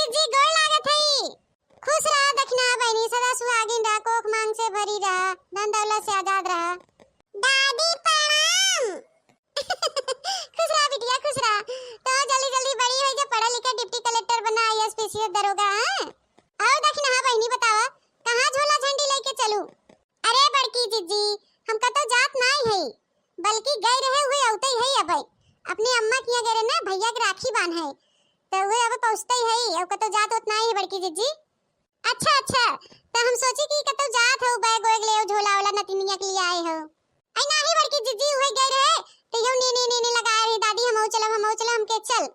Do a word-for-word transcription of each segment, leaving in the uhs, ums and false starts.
जी, गोड़ लागत हई। खुश रहा दखिनहा बहिनी, सदा सुहागिन रहा, कोख मांग से भरी रहा, धन दौलत से आजाद रहा। दादी प्रणाम। खुश रहा बिटिया, खुश रहा। तो जल्दी जल्दी बड़ी होई जा, पढ़ा लिखा, डिप्टी कलेक्टर बना, आईएएस, पीसीएस, दरोगा, हाँ? और दखिनहा बहिनी बतावा, कहाँ झोला झंडी लेके चलू? अरे बड़की जिज्जी, हम कतौ जात नाई हई, बल्कि गए रहे हुए औते ही हई अबे। अपने अम्मा किहाँ गए रहे ना, भैया के राखी बांधे, तो हुए अबे पहुँचते ही हई, और कतौ जात होत नाई है बड़की जिज्जी। अच्छा, अच्छा, तो हम सोची कि कतौ जात हो, बैग वैग ले, झोला वाला नतिनिया के लिए आए हो। आई नाही बड़की जिज्जी, हुए गए रहे, तो यो ने, ने, ने, ने लगाए रही, "दादी, हमहू चलब, हमहू चलब," हमके चल।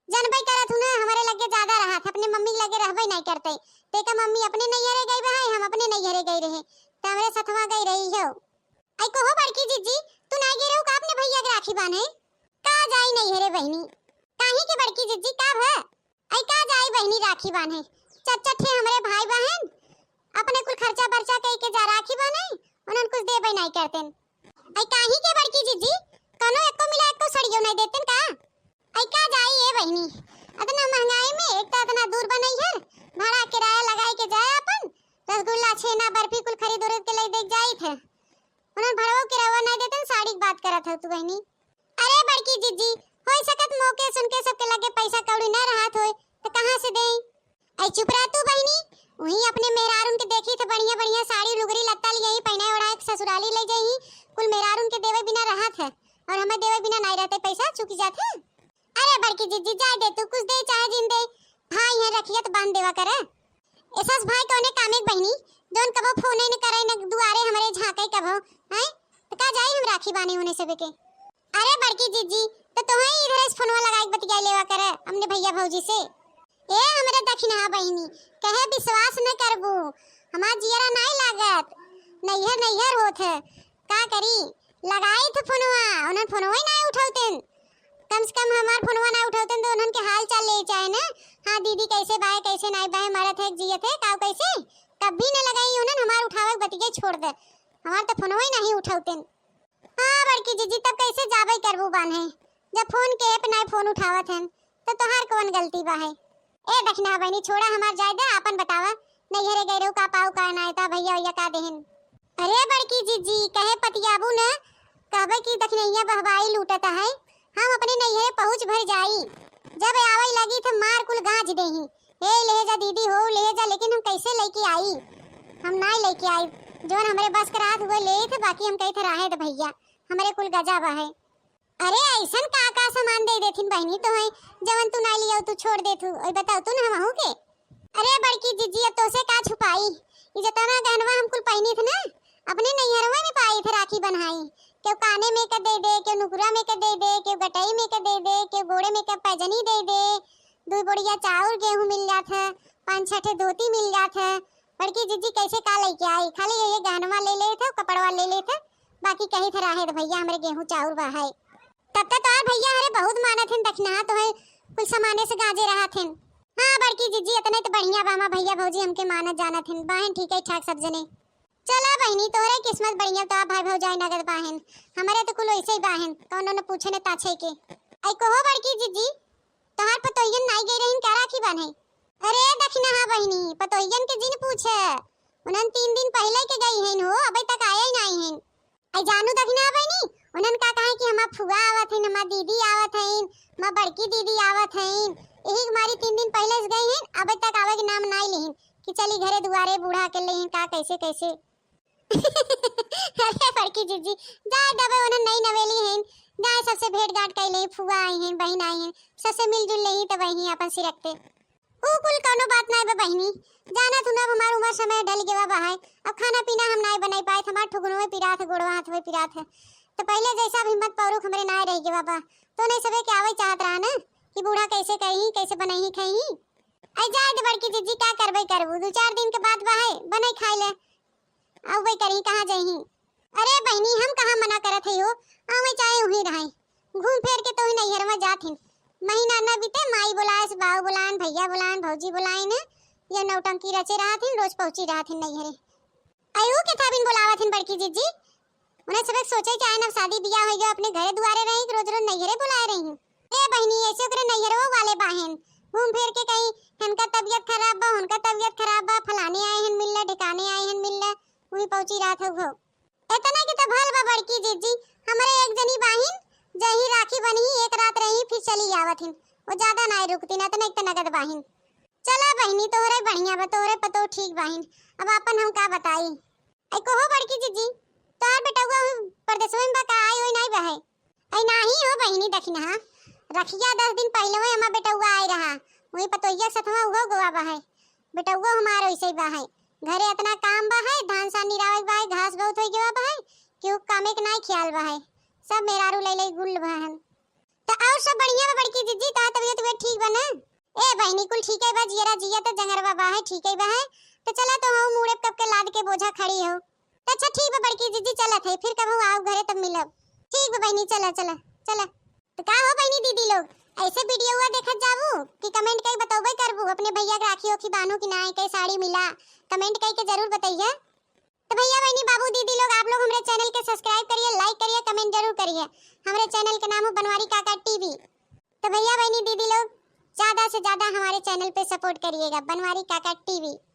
जनबे करत हूँ ना, हमरे लगे ज्यादा रहत, अपने मम्मी के लगे रहबे नहीं करते। तेका मम्मी अपने नैहरे गई बा है, हम अपने नैहरे गई रहे, तो हमरे सथवा गई रही हो। आई कहो बड़की जिज्जी, तू ना गई रहू का अपने भैया के राखी बांधे? का जाई नैहरे बहिनी? काहे के बड़की जिज्जी, का भा? आई का जाई बहिनी राखी बांधे? चट चट है हमरे भाई बहन, अपने कुल खर्चा बर्चा कई के जा राखी बांधे, उन्हन कुछ देबे नहीं करतेन। आई काहे के बड़की जिज्जी, कौनो एको मिला एको सड़ियो नहीं देतेन का? आई का जाई ए बहिनी, अतना महंगाई में एक तो अतना दूर बनई है, भाड़ा किराया लगाई के जाए अपन, रसगुल्ला, छेना, बर्फी कुल खरीद उरीद के ले दे जाई थे। उन्हन भड़वो किराया नहीं देतेन, साड़ी की बात करत हो तू बहिनी। अरे बड़की जिज्जी, होई सकत मौके सुन के सबके लगे पैसा कौड़ी न रहत होए, तो कहाँ से देई? ऐ चुप रह तू बहिनी, वहीं अपने मेहरारुन के देखी थे बढ़िया बढ़िया साड़ी लुगरी लत्ता लियाई, पहनाए ओढ़ाए के ससुराली ले जाई, कुल मेहरारुन के देवे बिना रहत है, और हमें देवे बिना नहीं रहते, पैसा चुकी जात है। अरे बड़की जिज्जी, जाए दे तू, कुछ दे चाहे जिन दे, भाई है रखिया तो बांध देवा करे। ए सस भाई कौने कामे के बहिनी, जौन कबो फोन ही न करे, न दुआरे हमरे झांके कबो, हैं? तो का जाई हम राखी बांधे होने सबे के? अरे बड़की जिज्जी, तो तोहे इधर से फोनवा लगाई के बतिया लेवा करे अपने भैया भौजी से। ए हमरे दखिनहा बहिनी, कहे विश्वास न करबू, हमार जियरा नाई लागत, नैहर नैहर होत है, का करी? लगाई थे फोनवा, उन्हन फोनवा ही नाई उठावतेन। कम से कम हमार फोनवा नाई उठावतेन तो उन्हन के हाल चाल ले चाहे ना। हाँ दीदी, कैसे बाय, कैसे नाई बाय, मरत है, जियत है, काऊ कैसे? कभी न लगाई उन्हन, हमार उठावे के बतिये छोड़ दे, हमार तो फोनवा ही नहीं उठावतेन। हाँ बड़की जिज्जी, तब कैसे जाबे करबू बान्हे, जब फोन के पे नाई फोन उठावत हन, तो तोहार कौन गलती बा है? ए दखिनहा बहिनी, छोड़ा हमार जाए दे, आपन बतावा, नैहरे गए रहू का पाऊ का नायता भैया वैया का देहन? अरे बड़की जिज्जी, कहे पतियाबू न, कहबे कि दखिनैया बहबाई लूटत है, हम अपने नैहरे पहुँच भर जाई, जब आवे लगी त मार कुल गाज देही, ए लेहे जा दीदी हो लेहे जा, लेकिन हम कैसे लेके आई? हम नाई लेके आई, जौन हमरे बस के रहत हुए ले थे, बाकी हम कही थे रहे दे भैया, हमरे कुल गजा बा है। अरे ऐसन का का सामान दे देथिन बहिनी तोहे, जवन तू ना लियो तू छोड़ देथू, ओई बताओ तू ना हमहू के। अरे बड़की जिज्जी, अब तोसे का छुपाई, ई जतना गहनवा हम कुल पहिनी थे ना, अपने नैहरवा में पाई थे राखी बन्हाई, केहू काने में के दे दे, केहू नुकुरा में के दे दे, केहू गटई में के दे दे, केहू गोड़े में के पैजनी दे दे, दू बोरिया चाउर गेहूं मिल जात है, पाँच छह ठे धोती मिल जात है। बड़की जिज्जी कैसे का लेके आई, खाली ये, ये गहनवा ले ले थे, कपड़वा ले ले थे, बाकी कही थे रहे दे भैया हमरे गेहूं चाउर बा है। तब तो तोहार भैया हरे बहुत मानत हन दखिनहा, तोहे कुल सामाने से गाजे रहत हन। हाँ बड़की जिज्जी, इतने तो बढ़िया बा, हमार भैया भौजी हमके मानत जानत हन, बाहन ठीक है ठाक सब जने। चला बहिनी, तोहरे किस्मत बढ़िया, तो आप भाई भौजाई नगद बाहन, हमरे तो कुल वैसे ही बाहन, कौनो न पूछे न ताछे के। आई कहो बड़की जिज्जी, तोहार पतोहियन नाई गई रहीन का राखी बान्हे? अरे दखिनहा बहिनी, पतोहियन के जिन पूछे, उन्हन तीन दिन पहले के गई हन हो, अबे तक आया ही नाई हन। आई जानू दखिनहा बहिनी, उन्हन का कहे कि हमार फुआ आवत हईन, हमार दीदी आवत हईन, हमार बड़की दीदी आवत हईन, यही मारी तीन दिन पहले से गई हन, अबे तक आवे के नाम नाई लेहिन कि चली घरे दुआरे बूढ़ा के लेहिन का कैसे कैसे। अरे बड़की जिज्जी, जाए दबे उन्हन नई नवेली हईन, जाए सबसे भेंट गांठ कई लेही, फुआ आई हईन, बहिन आई हईन, सबसे मिलजुल लेही तब वही अपन सिरकते। ऊ कुल कौनो बात नाय बा बहिनी, जाना तू ना अब हमार उमर समय ढल गवा बा है, अब खाना पीना हम नाय बनाई पाए, हमार ठुगनो में पिरात है, गोड़वा हाथ में पिरात है, तो पहले जैसा अब हिम्मत पौरुख हमरे नाय रह गवा बा, तो नहीं सबे के आवे चाहत रहा ना कि बूढ़ा कैसे कही, कैसे बनही खही। आई जाए दे बड़की जिज्जी, का करबे करबू, दो चार दिन के बाद बा है, बने खाए ले। अउबे करी, कहाँ जइही? अरे बहिनी, हम कहाँ मना करत हई हो, आवे चाहे उहीं रहे, घूम फेर के तो ही नैहर में जात हिन। महीना न बीते, माई बुलाए से बाऊ बुलाएन, भैया बुलाएन, भौजी बुलाएन, ये नौटंकी रचे रहत हिन, रोज पहुँची रहत हिन नैहरे। अयू के थाबिन बुलावत हिन बड़की जिज्जी, उन्हें सबक सोचे चाहे न शादी बियाह हो गया, अपने घरे दुआरे रही कि रोज रोज नैहरे बुलाए रही। ए बहिनी, ऐसे ओकरे नैहरो वाले बाहेन, घूम फिर के कहीं, "इनका तबियत खराब बा, उनका तबियत खराब बा, फलाने आए हैं मिलने, ढिकाने आए हैं मिलने," वही पहुंची रहत हो। इतना के तो भल बा बड़की जिज्जी, हमरे एक जनी बाहिन, जही राखी बनी, एक रात रही, फिर चली आवत हिन। वो ज्यादा ना रुकती ना, इतना एक तो नगद बाहिन। चला बहिनी, तोहरे बढ़िया बा, तोहरे पतो ठीक बाहिन, अब आपन हम का बताई। ऐ कहो बड़की जिज्जी, तोहार बेटउआ परदेसवे में बा का, आई होई नाई बहे? ऐ नाही हो बहिनी, देखी ना, रखिया दस दिन पहिले हमार बेटउआ आए रहा, वही पतोहिया सथवा उहो गोवा बहे। बेटउआ हमार वैसे ही बहे, घरे इतना काम बहे, धान सान निरावे बहे, घास बहुत होई गवा बहे, केहू कामे के नाई ख्याल बहे, सब मेहरारू लई लई गुल बहन। तो और सब बढ़िया बा बड़की जिज्जी, तोहार तबियत उबियत ठीक बा ना? ए बहिनी, कुल ठीक है बा, जियरा जिया तो जंगरवा बा है, ठीक है बा है। तो चला तो हम मूड़े कब के लाद के बोझा खड़ी हो। तो अच्छा ठीक बा बड़की जिज्जी, चलत है, फिर कबहू आओ घरे तब मिलब। ठीक बा बहिनी, चला चला चला। तो का हो बहिनी दीदी लोग, ऐसे वीडियोवा देखत जाबू कि कमेंट कई बतौबे करबू अपने भैया के राखी ओखी बान्हू कि ना, कई साड़ी मिला, कमेंट कई के जरूर बतैया। तो भैया बहिनी बाबू दीदी लोग, आप लोग हमरे चैनल के सब्सक्राइब करिए, लाइक करिए, कमेंट जरूर करिए। हमरे चैनल के नाम है बनवारी काका टीवी। तो भैया बहिनी दीदी लोग, ज्यादा से ज्यादा हमारे चैनल पे सपोर्ट करिएगा, बनवारी काका टीवी।